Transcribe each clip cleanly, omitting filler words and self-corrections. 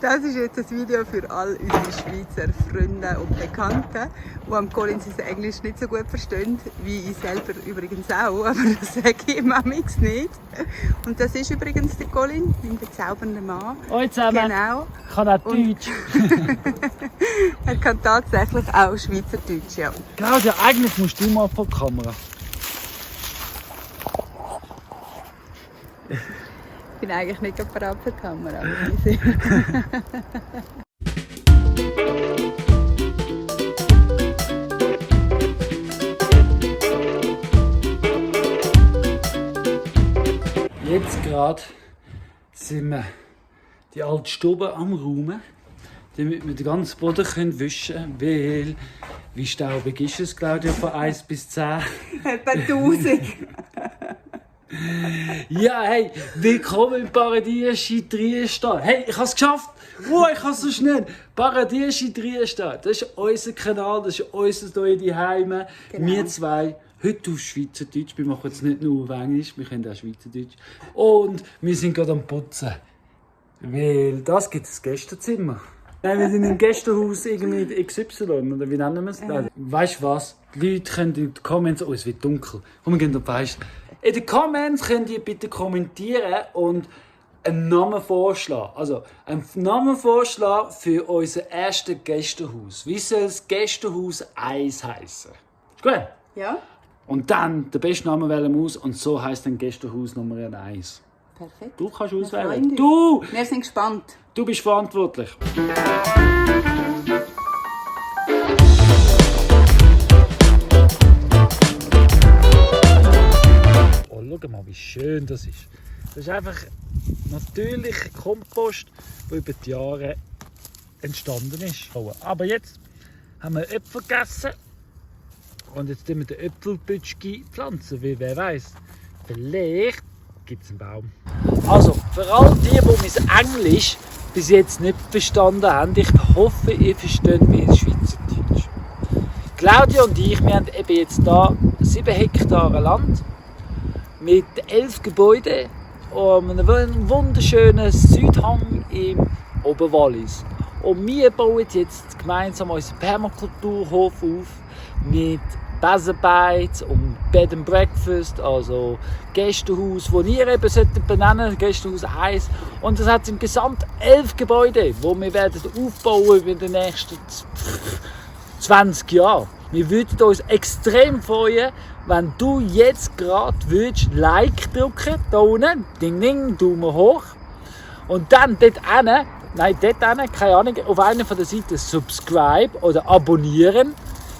Das ist jetzt ein Video für all unsere Schweizer Freunde und Bekannten, die am Colin sein Englisch nicht so gut verstehen, wie ich selber übrigens auch, aber das sage ich ihm manchmal nicht. Und das ist übrigens der Colin, mein bezaubernder Mann. Hallo zusammen. Genau. Ich kann auch Deutsch. Er kann tatsächlich auch Schweizerdeutsch, ja. Claudia, eigentlich musst du mal vor die Kamera. Ich bin eigentlich nicht bereit für die Kamera. Jetzt gerade sind wir die alte Stube am Räumen, damit wir den ganzen Boden wischen können, weil, wie staubig ist es, Claudia, von 1 bis 10? Etwa 1000. Ja, hey, willkommen im Paradies in Triestal. Hey, ich habe es geschafft! Wow, ich habe es so schnell! Paradies in Triestal, das ist unser Kanal, das ist unser neues Zuhause. Genau. Wir zwei, heute auf Schweizerdeutsch, wir machen jetzt nicht nur auf Englisch, wir können auch Schweizerdeutsch. Und wir sind gerade am Putzen. Weil das gibt es Gästezimmer. Nein, wir sind im Gästehaus irgendwie XY, oder wie nennen wir es? Weißt du was? Die Leute können in den Comments, oh, es wird dunkel, komm, wir gehen da feist. In den Comments könnt ihr bitte kommentieren und einen Namen vorschlagen. Also, einen Namen vorschlagen für unser erstes Gästehaus. Wie soll das Gästehaus 1 heißen? Ist gut? Ja, Und dann den besten Namen wählen wir aus und so heisst dann Gästehaus Nummer 1. perfekt. Du kannst Wir auswählen. freuen uns. Du! Wir sind gespannt. Du bist verantwortlich. Oh, schau mal, wie schön das ist. Das ist einfach natürlicher Kompost, der über die Jahre entstanden ist. Aber jetzt haben wir Äpfel gegessen und jetzt pflanzen wir den Äpfelbütschki pflanzen, weil wer weiß, vielleicht gibt es einen Baum. Also, für all die mein Englisch bis jetzt nicht verstanden haben, ich hoffe, ihr versteht mich Schweizerdeutsch. Claudia und ich, wir haben eben jetzt hier 7 Hektar Land mit 11 Gebäuden und einem wunderschönen Südhang im Oberwallis. Und wir bauen jetzt gemeinsam unseren Permakulturhof auf mit Besenbeiz und Bed and Breakfast, also Gästehaus, das ihr eben benennen solltet, Gästehaus 1. Und das hat insgesamt 11 Gebäude, die wir werden aufbauen über die nächsten 20 Jahre. Wir würden uns extrem freuen, wenn du jetzt gerade Like drücken, da unten, ding ding, Daumen hoch. Und dann dort hinten, keine Ahnung, auf einer von der Seiten subscribe oder abonnieren,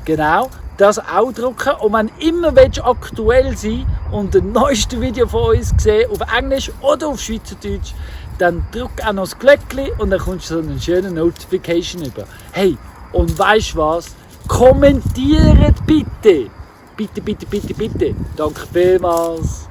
genau, das auch drücken. Und wenn immer aktuell sein und das neueste Video von uns sehen, auf Englisch oder auf Schweizerdeutsch, dann drück auch noch das Glöckchen und dann kommst du so eine schöne Notification über. Hey, und weißt du was? Kommentiert bitte! Bitte, bitte, bitte, bitte! Danke vielmals!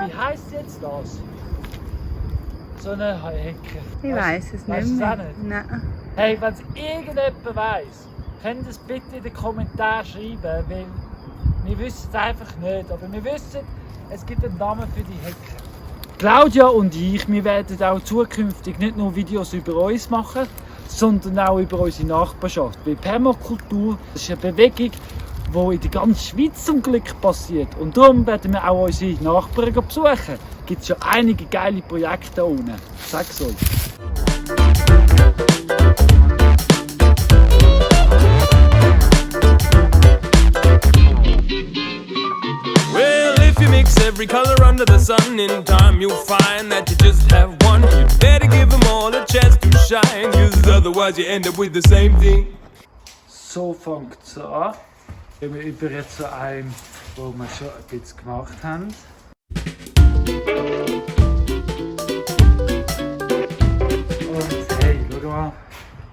Wie heisst jetzt das? So eine Hecke. Ich weiss es nicht Weisst mehr. du es auch nicht? Nein. Hey, wenn es irgendjemand weiss, könnt ihr es bitte in den Kommentaren schreiben, weil wir wissen es einfach nicht. Aber wir wissen, es gibt einen Namen für die Hecke. Claudia und ich, wir werden auch zukünftig nicht nur Videos über uns machen, sondern auch über unsere Nachbarschaft. Weil Permakultur ist eine Bewegung, die in der ganzen Schweiz zum Glück passiert. Und darum werden wir auch unsere Nachbarn besuchen. Es gibt schon einige geile Projekte da unten. Ich sag's euch. Well, if you mix every color under the sun. In time you'll find that you just have one. You better give them all a chance to shine, cause otherwise you end up with the same thing. So fängt es an. Gehen wir über jetzt zu einem, wo wir schon ein bisschen gemacht haben. Und hey, schau mal,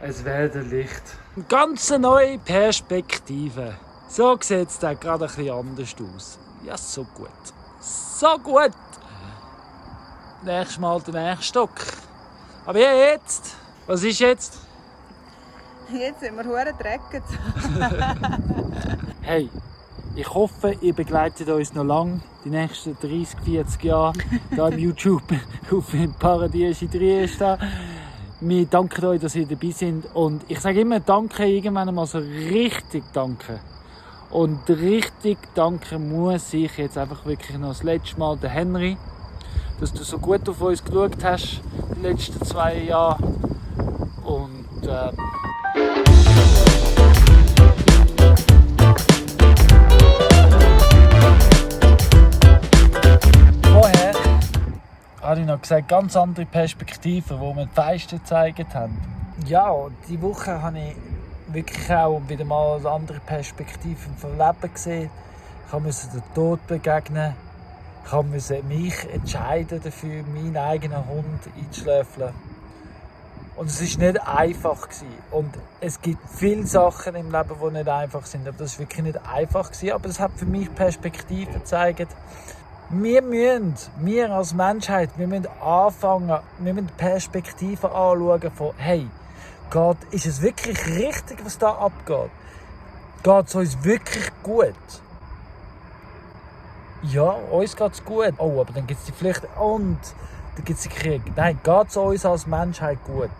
es wird Licht. Eine ganz neue Perspektive. So sieht es dann gerade ein bisschen anders aus. Ja, so gut. So gut! Nächstes Mal der nächste Stock. Aber ja, jetzt? Was ist jetzt? Jetzt sind wir hure dreckig. Hey, ich hoffe, ihr begleitet uns noch lange, die nächsten 30, 40 Jahre, hier auf YouTube auf dem Paradies in Trieste. Wir danken euch, dass ihr dabei seid. Und ich sage immer Danke, irgendwann mal so richtig Danke. Und richtig danken muss ich jetzt einfach wirklich noch das letzte Mal der Henry, dass du so gut auf uns geschaut hast die letzten 2 Jahre. Und vorher habe ich noch gesagt, ganz andere Perspektiven, die wir die meisten gezeigt haben. Ja, diese Woche habe ich wirklich auch wieder mal andere Perspektiven vom Leben gesehen. Ich musste den Tod begegnen. Ich musste mich entscheiden dafür, meinen eigenen Hund einzuschläfeln. Und es war nicht einfach. Und es gibt viele Sachen im Leben, die nicht einfach sind. Aber das war wirklich nicht einfach. Aber es hat für mich Perspektiven gezeigt. Wir als Menschheit, wir müssen anfangen, wir müssen Perspektiven anschauen von, hey, ist es wirklich richtig, was da abgeht? Geht es uns wirklich gut? Ja, uns geht es gut. Oh, aber dann gibt es die Pflicht und dann gibt es den Krieg. Nein, geht es uns als Menschheit gut?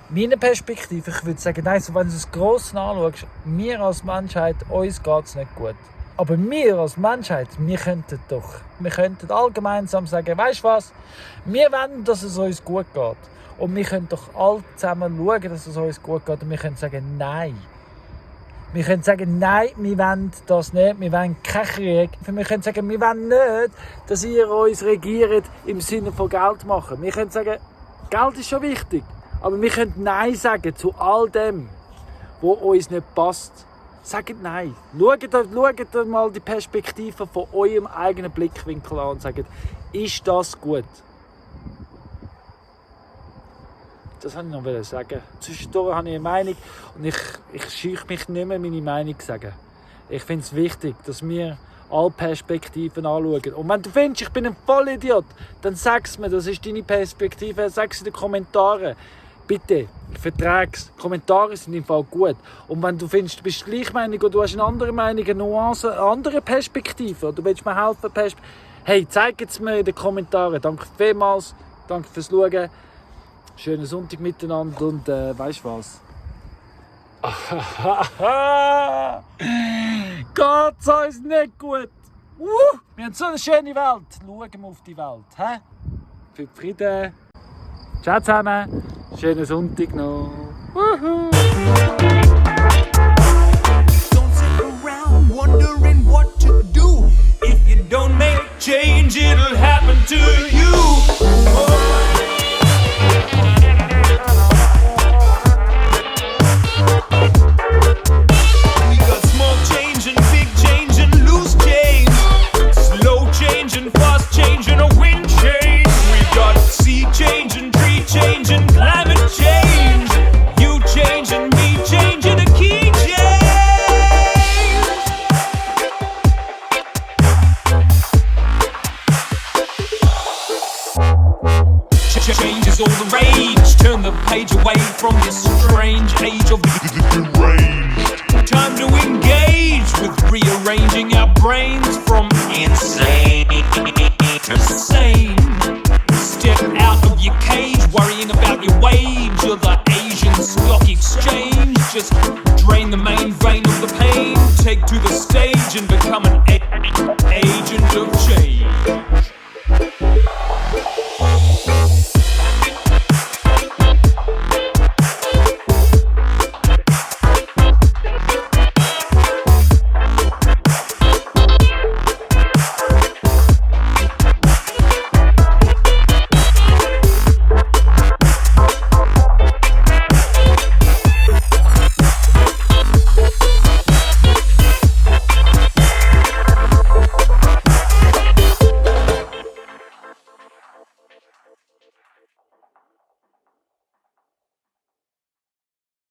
Meine Perspektive, ich würde sagen, nein, so wenn du es gross anschaust, wir als Menschheit, uns geht es nicht gut. Aber wir als Menschheit, wir könnten allgemein sagen, weißt du was, wir wollen, dass es uns gut geht. Und wir können doch alle zusammen schauen, dass es uns gut geht. Und wir können sagen, nein. Wir können sagen, nein, wir wollen das nicht. Wir wollen keinen Krieg. Wir können sagen, wir wollen nicht, dass ihr uns regiert im Sinne von Geld machen. Wir können sagen, Geld ist schon wichtig. Aber wir können Nein sagen zu all dem, was uns nicht passt. Sagt Nein. Schaut mal die Perspektive von eurem eigenen Blickwinkel an und sagt, ist das gut? Das wollte ich noch sagen. Zwischendurch habe ich eine Meinung und ich scheue mich nicht mehr, meine Meinung zu sagen. Ich finde es wichtig, dass wir alle Perspektiven anschauen. Und wenn du findest, ich bin ein Vollidiot, dann sag es mir, das ist deine Perspektive, sag es in den Kommentaren. Bitte, vertrag's. Kommentare sind im Fall gut. Und wenn du findest, du bist gleich Meinung oder du hast eine andere Meinung, eine Nuance, eine andere Perspektive, oder du willst mir helfen, hey, zeig es mir in den Kommentaren. Danke vielmals, danke fürs Schauen. Schönen Sonntag miteinander und weißt du was? Geht's uns nicht gut? Wir haben so eine schöne Welt. Schauen wir auf die Welt. He? Für Frieden. Ciao zusammen. Schönen Sonntag noch. Woohoo. Don't sit around wondering what to do. If you don't make change, it'll happen to you. We got small change and big change and loose change. Slow change and fast change and a wind change. We got sea change and tree change and climate change. You change and me change and a key change. Change is all the rage. Turn the page away from this strange age of the deranged. Time to engage with rearranging our brains from insane.